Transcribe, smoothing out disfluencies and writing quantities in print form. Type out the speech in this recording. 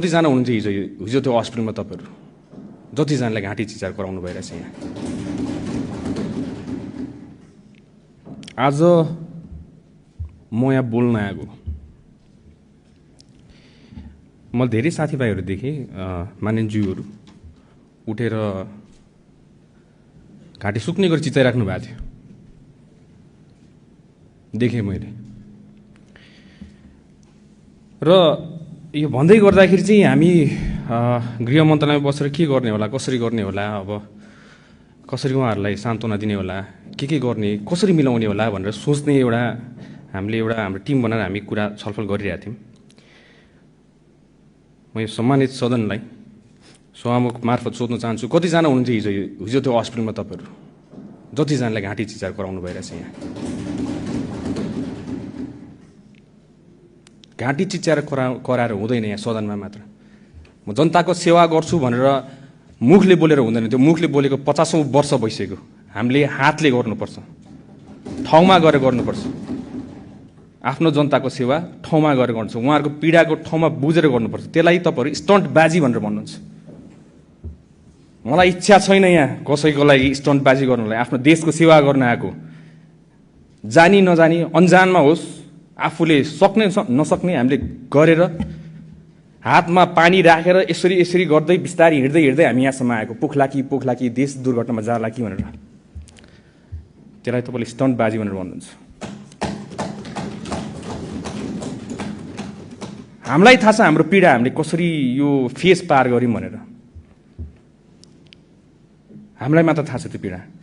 कतिजना हुनुहुन्छ हिजो त्यो हस्पिटलमा तपाईहरु जतिजनाले घाँटी चिचार गराउनु भइरहेछ यहाँ। आज म यहाँ बोल्न आएको म धेरै साथीभाइहरु देखेँ मानिन्ज्यूहरु उठेर घाँटी सुक्ने गरी चिचाइराख्नु भएको थियो देखेँ मैले। र यो भन्दै गर्दाखेरि चाहिँ हामी गृह मन्त्रालयमा बसेर के गर्ने होला, कसरी गर्ने होला, अब कसरी उहाँहरूलाई सान्त्वना दिने होला, के गर्ने, कसरी मिलाउने होला भनेर सोच्ने हामीले हाम्रो टिम बनाएर हामी कुरा छलफल गरिरहेका थियौँ। म यो सम्मानित सदनलाई सभामुख मार्फत सोध्न चाहन्छु, कतिजना हुनुहुन्छ हिजो त्यो हस्पिटलमा तपाईहरु जतिजनाले घाँटी चिचार गराउनु भइरहेछ यहाँ। घाँटी चिच्याएर कराएर हुँदैन यहाँ सदनमा मात्र। म जनताको सेवा गर्छु भनेर मुखले बोलेर हुँदैन, त्यो मुखले बोलेको 50औं वर्ष भइसक्यो। हामीले हातले गर्नुपर्छ, ठाउँमा गएर गर्नुपर्छ। आफ्नो जनताको सेवा ठाउँमा गएर गर्नुपर्छ, उहाँहरूको पीडाको ठाउँमा बुझेर गर्नुपर्छ। त्यसलाई तपाईहरु स्टन्टबाजी भनेर भन्नुहुन्छ। मलाई इच्छा छैन यहाँ कसैको लागि स्टन्टबाजी गर्नलाई। आफ्नो देशको सेवा गर्न आएको, जानी नजानी अनजानमा होस्, आफूले सक्ने नसक्ने हामीले गरेर हातमा पानी राखेर यसरी गर्दै बिस्तारै हिँड्दै हामी यहाँसम्म आएको। पोखला कि देश दुर्घटनामा जाला कि भनेर। त्यसलाई तपाईले स्टन्टबाजी भनेर भन्नुहुन्छ। हामीलाई थाहा छ हाम्रो पीडा हामीले कसरी यो फेस पार गर्यौं भनेर। हामीलाई मात्र थाहा छ त्यो पीडा।